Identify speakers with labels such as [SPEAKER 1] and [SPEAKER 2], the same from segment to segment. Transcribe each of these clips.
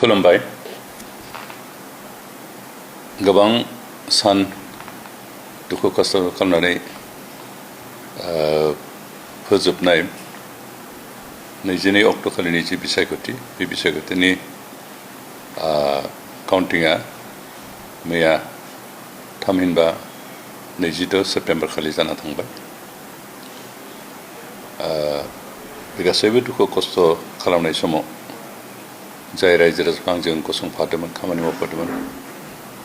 [SPEAKER 1] खुलुमबाय गोबां सान दुखु खस्थ' खालामनानै फोजोबनाय 22 अक्ट'खालिनि जि बिसायख'थि बे बिसायख'थिनि काउन्टिंआ मैया थामहिनबा 26 सेप्तेम्बर खालि जाना थांबाय बे गासैबो दुखु खस्थ' खालामनाय समाव जाय रायजो राजाखौ आंजों गसंफादोंमोन खामानि मावफादोंमोन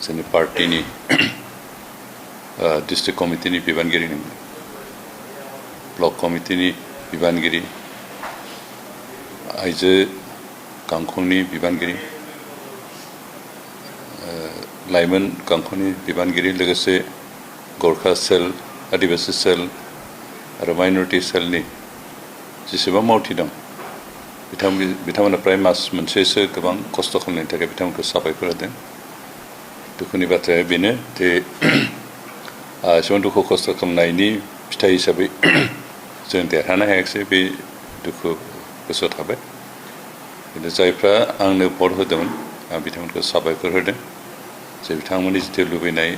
[SPEAKER 1] जोंनि पार्टिनि डिस्ट्रिक्ट कमिटिनि बिबानगिरि ब्लक कमिटिनि बिबानगिरि आइजो गांखंनि बिबानगिरि लाइमोन गांखंनि बिबानगिरि लोगोसे गोरखा सेल आदिबासि सेल आरो माइनरिटि सेलनि जेसेबां मावथि दं बिथांमोना प्राय मास मोनसेसो गोबां खस्थ' खालामनायनि थाखाय बिथांमोनखौ साबायखर होदों दुखुनि बाथ्राया बेनो जे एसेबां दुखु खस्थ' खालामनायनि फिथाइ हिसाबै जों देरहानो हायाखिसै बे दुखु गोसोआव थाबाय किन्तु जायफ्रा आंनो भट होदोंमोन आं बिथांमोनखौ साबायखर होदों जे बिथांमोननि जिथु लुबैनाय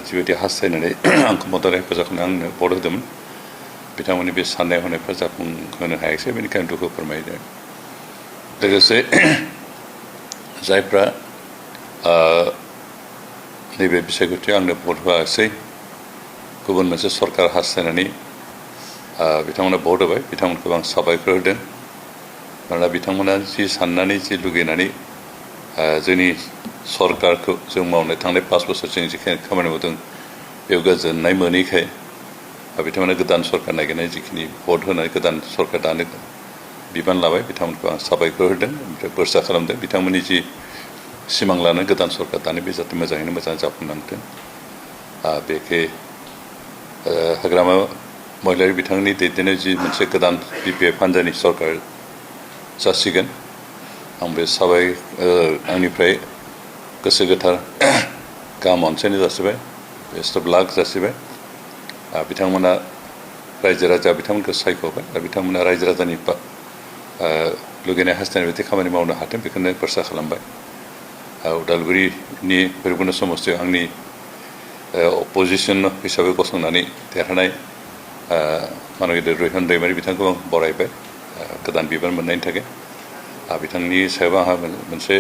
[SPEAKER 1] जिबायदि हास्थायनानै आंखौ मदद हेफाजाब खालामनो आंनो भट होदोंमोन बिथांमोननि बे साननाय हनायफ्रा जाफुंहोनो हायाखिसै बेनिखायनो दुखु फोरमायदों लोगोसे जायफ्रा नैबे बिसायख'थियाव आंनो भट होआसै गुबुन मोनसे सरकार हास्थायनानै बिथांमोना भट होबाय बिथांमोनखौ आं साबायखर होदों मानोना बिथांमोना जि साननानै जि लुगैनानै जोंनि सरकारखौ जों मावनो थांनाय 5 बोसोर जों जिखिनि खामानि मावदों बेयाव गोजोननाय मोनैखाय बिथांमोना गोदान सरकार नागिरनाय जिखिनि भट होनाय गोदान सरकार दानो बिबान लाबाय बिथांमोनखौ आं साबायखर होदों ओमफ्राय बोरसा खालामदों बिथांमोननि जि सिमां लानो गोदान सरकार दानो बे जाहाथे मोजाङैनो मोजां जाफुंलांथों बेखे हाग्रामा महिलारि बिथांनि दैदेननाय जि मोनसे गोदान BPF हान्जानि सरकार जासिगोन आं बे आंनिफ्राय गोसो गोथार गाहाम अनसायनाय जासिबाय बेस्ट अफ लाक जासिबाय बिथांमोना रायजो राजा बिथांमोनखौ सायख'बाय आरो बिथांमोना रायजो राजानि लुगैनाय हास्थायनाय बायदि खामानि मावनो हाथों बेखौनो बोरसा खालामबाय उदालगुरिनि भैरबकुन्द समस्तियाव आंनि अपोजिसन हिसाबै गसंनानै देरहानाय मानगिदिर रैहन दैमारि बिथांखौ आं बरायबाय गोदान बिबान मोननायनि थाखाय बिथांनि सायाव आंहा मोनसे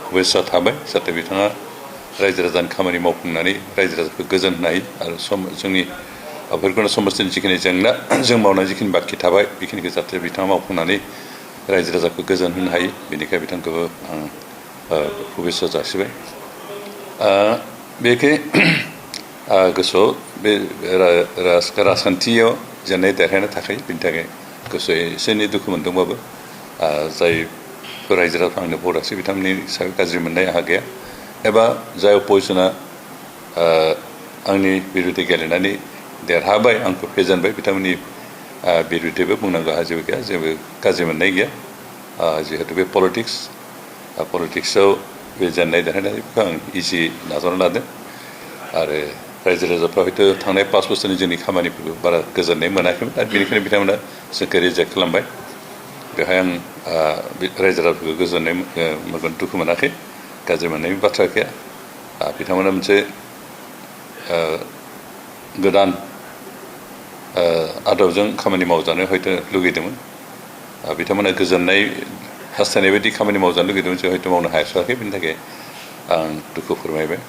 [SPEAKER 1] शुभेच्छा थाबाय जाहाथे बिथाङा रायजो राजानि खामानि मावफुंनानै रायजो राजाखौ गोजोन होनो हायो आरो जोंनि भैरबकुन्द समस्तिनि जिखिनि जेंना जों मावनाय जिखिनि बाखि थाबाय बेखिनिखौ जाहाथे बिथाङा मावफुंनानै रायजो राजाखौ गोजोन होनो हायो बेनिखाय बिथांखौबो आं शुभेच्छा जासिबाय बेखे गोसोआव बे राजखान्थियाव जेननाय देरहानो थाखाय बेनि थाखाय गोसोआव एसे एनै दुखु मोनदोंबाबो जायफोर रायजो राजाफ्रा आंनो भट होआसै बिथांमोननि सायाव गाज्रि मोननाय आंहा गैया एबा जाय अपोजिसना आंनि बिरुद्धै गेलेनानै देरहाबाय आंखौ फेजेनबाय बिथांमोननि बिरुद्धैबो बुंनांगौ आंहा जेबो गैया जेबो गाज्रि मोननाय गैया जिहेतु बे पलिटिक्सआव बे जेननाय देरहानायखौ आं इजि नाजावना लादों आरो रायजो राजाफ्रा हयथ' थांनाय 5 बोसोरनि जोंनि खामानिफोरखौ बारा गोजोननाय मोनाखैमोन आरो बेनिखायनो बिथांमोना जोंखौ रिजेक्ट खालामबाय बेवहाय आं रायजो राजाफोरखौ गोजोननाय मोनगोन दुखु मोनाखै गाज्रि मोननायनि बाथ्रा गैया बिथांमोना मोनसे गोदान आदबजों खामानि मावजानो हयथ' लुगैदोंमोन बिथांमोना गोजोननाय हास्थायनाय बायदि खामानि मावजानो लुगैदोंमोन जों हयथ' मावनो हायासै बेनि थाखाय आं दुखु फोरमायबाय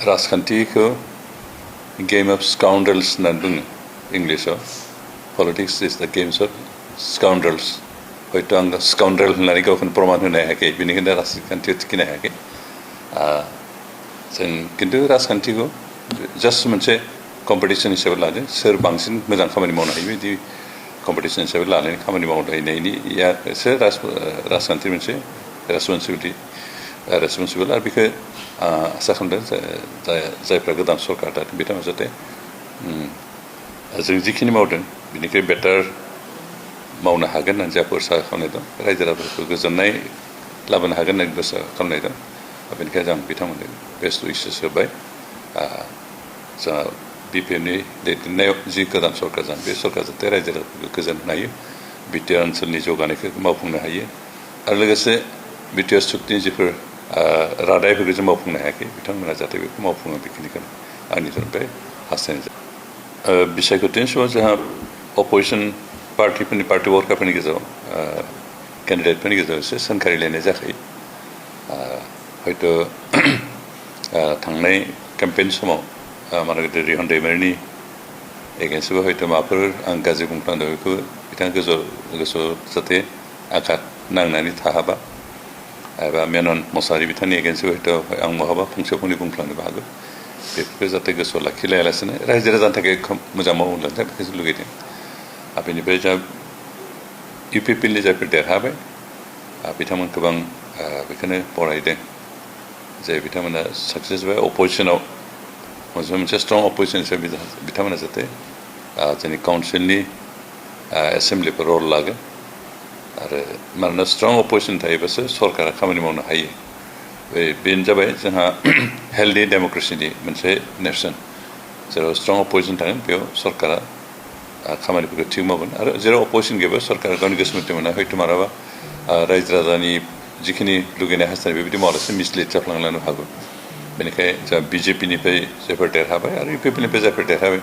[SPEAKER 1] राजखान्थिखौ गेम अफ स्काउन्डल्स होननानै बुङो इंलिसाव पलिटिक्स इज द गेम्स अफ स्काउन्डल्स हयथ' आं स्काउन्ड्रेल होननानै गावखौनो प्रमान होनो हायाखै बेनिखायनो राजखान्थियाव थिखिनो हायाखै जों खिन्थु राजखान्थिखौ जास्ट मोनसे कम्पिटिसन हिसाबै लादों सोर बांसिन मोजां खामानि मावनो हायो बिदि कम्पिटिसन हिसाबै लानानै खामानि मावलायनायनियासो राजखान्थि मोनसे रेसपन्सिबोल आरो बेखौ आसा खालामदों जायफ्रा गोदान सरकार दादों बिथांमोना जाहाथे जों जिखिनि मावदों बिनिख्रुइ बेटार मावनो हागोन होननानै जोंहा बोरसा खालामनाय दं रायजो राजाफोरखौ गोजोननाय लाबोनो हागोन होननानै बोरसा खालामनाय दं बेनिखायनो आं बिथांमोननो बेस्ट उइसेस होबाय जोंहा BPFनि दैदेननायाव जि गोदान सरकार जागोन बे सरकार जाहाथे रायजो राजाफोरखौ गोजोन होनो हायो बिटिआर ओनसोलनि जौगानायखौ मावफुंनो हायो आरो लोगोसे बिटिआर सुक्तिनि जिफोर रादायफोरखौ जों मावफुंनो हायाखै बिथांमोना जाहाथे बेखौ मावफुङो बेखिनिखौ आंनि तरफनिफ्राय हास्थायनाय जायो बिसायख'थिनि समाव जोंहा अपोजिसन पार्टिफोरनि पार्टि वर्कारफोरनि गेजेराव केन्डिडेटफोरनि गेजेराव एसे सोंखारिलायनाय जाखायो हयथ' थांनाय केम्पेइन समाव मानो रिहन दैमारिनि एगेन्स्टबो हयथ' माबाफोर आं गाज्रि बुंफ्लांदों बेखौ बिथाङा गोसोआव जाहाथे आघात नांनानै थाहाबा एबा मेनन मसाहारि बिथांनि एगेन्स्टबो हयथ' आं बहाबा फंसे फंनै बुंफ्लांनोबो हागौ बेफोरखौ जाहाथे गोसोआव लाखिलायालासिनो रायजो राजानि थाखाय मोजां मावलांनो थाखाय बेखौसो लुगैदों आरो बेनिफ्राय जा इउपिपिएलनि जायफोर देरहाबाय बिथांमोनखौ आं बेखौनो बरायदों जे बिथांमोना साक्सेस जाबाय अपोजिसनाव मोनसे स्ट्रं अपोजिसन हिसाबै बिथांमोना जाहाथे जोंनि काउन्सिलनि एसेम्ब्लिफोर रल लागोन आरो मानोना स्ट्रं अपोजिसन थायोबासो सरकारा खामानि मावनो हायो बेनो जाबाय जोंहा हेल्दि डेम'क्रेसिनि मोनसे नेरसोन जेराव स्ट्रं अपोजिसन थागोन बेयाव सरकारा खामानिफोरखौ थिग मावगोन आरो जेराव अपोजिसन गैयाबा सरकारा गावनि गोसो मथे मोना हयथ' मालाबा रायजो राजानि जिखिनि लुगैनाय हास्थायनाय बेबायदि मावालासे मिसलिड जाफ्लांनो हागौ बेनिखायनो जा बिजेपिनिफ्राय जायफोर देरहाबाय आरो इउपिपिएलनिफ्राय जायफोर देरहाबाय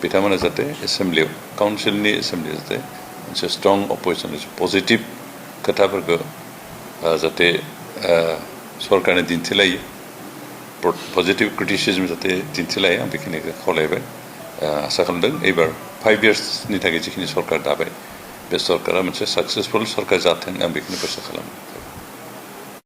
[SPEAKER 1] बिथांमोना जाहाथे एसेम्ब्लियाव काउन्सिलनि एसेम्ब्लियाव जाहाथे मोनसे स्ट्रं अपोजिसन पजिटिभ खोथाफोरखौ जाहाथे सरकारनो दिन्थिलायो पजिटिभ क्रिटिसिजम जाहाथे दिन्थिलायो आं बेखिनिखौ खावलायबाय आसा खालामदों एबार 5 इयार्सनि थाखाय जिखिनि सरकार दाबाय बे सरकारा मोनसे साक्सेसफुल सरकार जाथों आं बेखिनि आसा खालामो